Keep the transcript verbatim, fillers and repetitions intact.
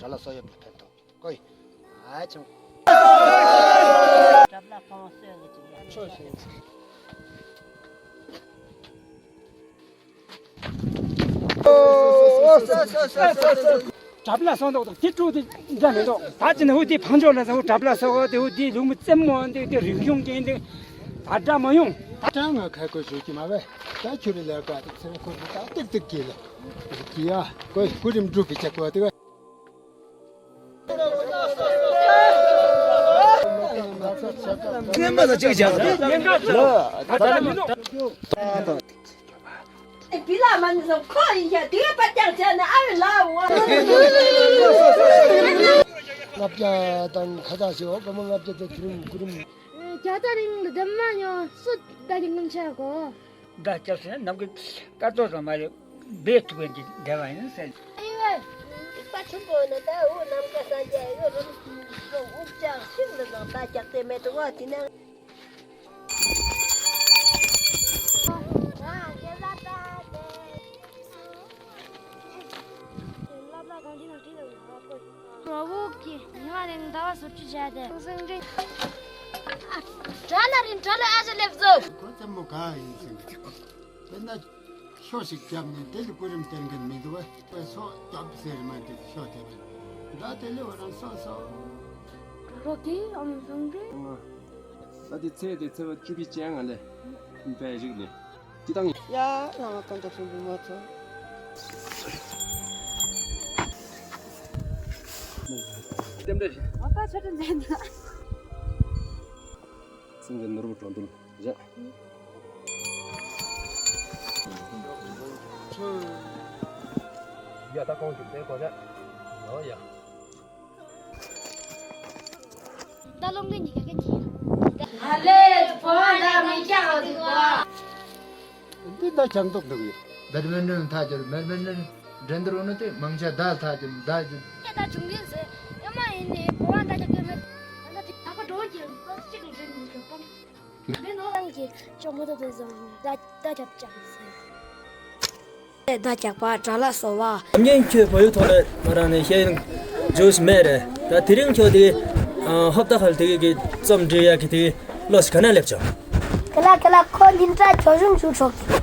དྲ་ལ་སོགས་ཡོད་པའི་ཕན་ཐོགས་ཀོ་ཡི། ཨ་ཆུང་། གྲབ་ལ་སོང་དོག་དེ་ཀྲུ་དེ་འདྲ་མི་འདུག་ད་ཅི་ནས་འུ་དེ་ཕང་ཇོ་ལ་ཟེར་འུ་གྲབ་ལ་སོང་དེ་འུ་དེ་ལུང་མི་རྩེ་མོ་འདི་དེ་རིག་གཞུང་གི་འདི་ད་འདྲ་མ་ཡོང་། ད་ང་ཁ་ཁོ་ཞུ་གི་མ་བས། ད་ཁྱོད་རེ་ལས་ཀ་དེ་ཚེ་ཁོ་ད་ཏིག་ཏིག་གི་ལ་གི་ཡ་ཁོ་སྐུ་རིམ་སྒྲུབ་པའི་ཆ་ཁོ་དེ་བས། བི་ལ་མ་ནི་སོང་ཁོ་ཡིན་ཤག་དེ་བས་པ་ཀྱང་བྱས་ནས་ཨ་བི་ལ་འོ། ལྔ་བརྒྱ་དང་ཁ་ཆག་ཤོག་ག་མོ་ལྔ་བརྒྱ་དང་ཁྱུ་རིམ་ཁྱུ་རིམ། རྒྱ་ད་རིང་ལ་འདེམས་མ་མྱོང་སུ་ད་ཀྱི་ངམ་ཆག་གོ། ད་སྐྱབས་སུ་ནམ་གི་ཀ་ཏོ་ཙམ་མ་རེད། སྦས་ཐུག་པའི་གི་འདེབས་པ་ཡིན་ཟེར། ཨེ་ཝེ། སྡིག་པ་ཆེན་པོ་ནི་ད་འུ་ནམ་མཁའ་སངས་རྒྱས་འོད་རིམ་གྱིས་དབུགས་ཀྱང་ཤིན་ཏུ་བཟང་། ད་ཀྱག་ཏེ་མེད་དུ་བ་དེ་ན། རོ་བོ་གི་ཉི་མ་རིང་ཟླ་བ་སོ་བཅུ་བྱས་ཏེ། སེང་ཁྲི། དགྲ་ལ་རིང་དགྲ་ལ་ཨ་ཞེ་ལེབ་ཟོ། ཁོ་ཙམ་མོ་ག་ཡིན་ཟེར་གི། དཔེར་ན་ཤོ་ཞིག་བརྒྱབ་ནས་དེ་ལས་སྐུ་རིམ་སྟོན་མཁན་མི་འདུག་བས། སོ་བརྒྱབ་ཟེར་མ་དེ་ཤོ་དེ་བས། ད་དེ་ལས་འོ་རང་སོ་སོ། རོ་གི་ཨམ་སེང་ཁྲི། ད་དེ་ཚེ་དེ་ཚེ་བ་བཅུ་པའི་ཅན་ང་ལས་བས་རིག་ནས། ཅི་དང་། ཡ་ལ་ང་གང་དུ་སོང་བུ་མ་ཚོ། ལྟེམ་འདྲ་ཞིག་འོ་ད་ཆ་དྲིན་ལྡན་ན། སེང་གེ་ནོར་བུ་གྲོང་རྡལ་བཞག་ཡ་ད་གོང་གི་དེ་གོ་བཞག་འོ་ཡ། ད་ལོང་གི་ཉི་ག་གི་ཐི། ཨ་ལེ་ཕོ་བ་ད་མི་ཁྱག་འོ་དུ་བ། འདི་ད་ཁྱག་མདོག་འདུག་ཡོད། བེར་མེན་ནུན་ཐག་གྱུར་མེར་མེན་ནུན་འགྲན་བསྡུར་འོ་ནུ་དེ་མང་ཆེ་ད་ཐག་གྱུར་ད་གྱུར། ད་བྱུང་གི་ཟེར་ཡོད་མ་ཡིན་ནི་ཕོ་བ་ད་ཁྱག་གི་མེད། ད་ད་ད་ག་འགྲོ་གི་ད་གཅིག་གི་རེད་མི་ཤོག་གམ། མེ་ནོར་ལམ་གྱི་ཅོ་མོ་ད་དེ་བཟང་ད་ད་ཁྱག་ཅག་ཟེར། ད་ཁྱག་པ་དགྲ་ལ་སོ་བ། ཨམ་ཉན་ཁྱོད་བོད་ཡུལ་ཐོག་ལས་ང་རང་ནས་ཤེས་ཡོན་ཇོས་མེད་རེད། ད་དེ་རིང་ཁྱོད་དེ་ཧོབ་ཏ་ཁལ་དེ་གི་རྩོམ་འབྲི་ཡག་གི་དེ་བློ་ཞིག་ག་ན་སླེབས་བྱུང་། ཁ་ལ་ཁ་ལ་ཁོ་ལིན་ཏྲ་ཁྱོ་ཞུང་ཞུ་ཆོག་གི།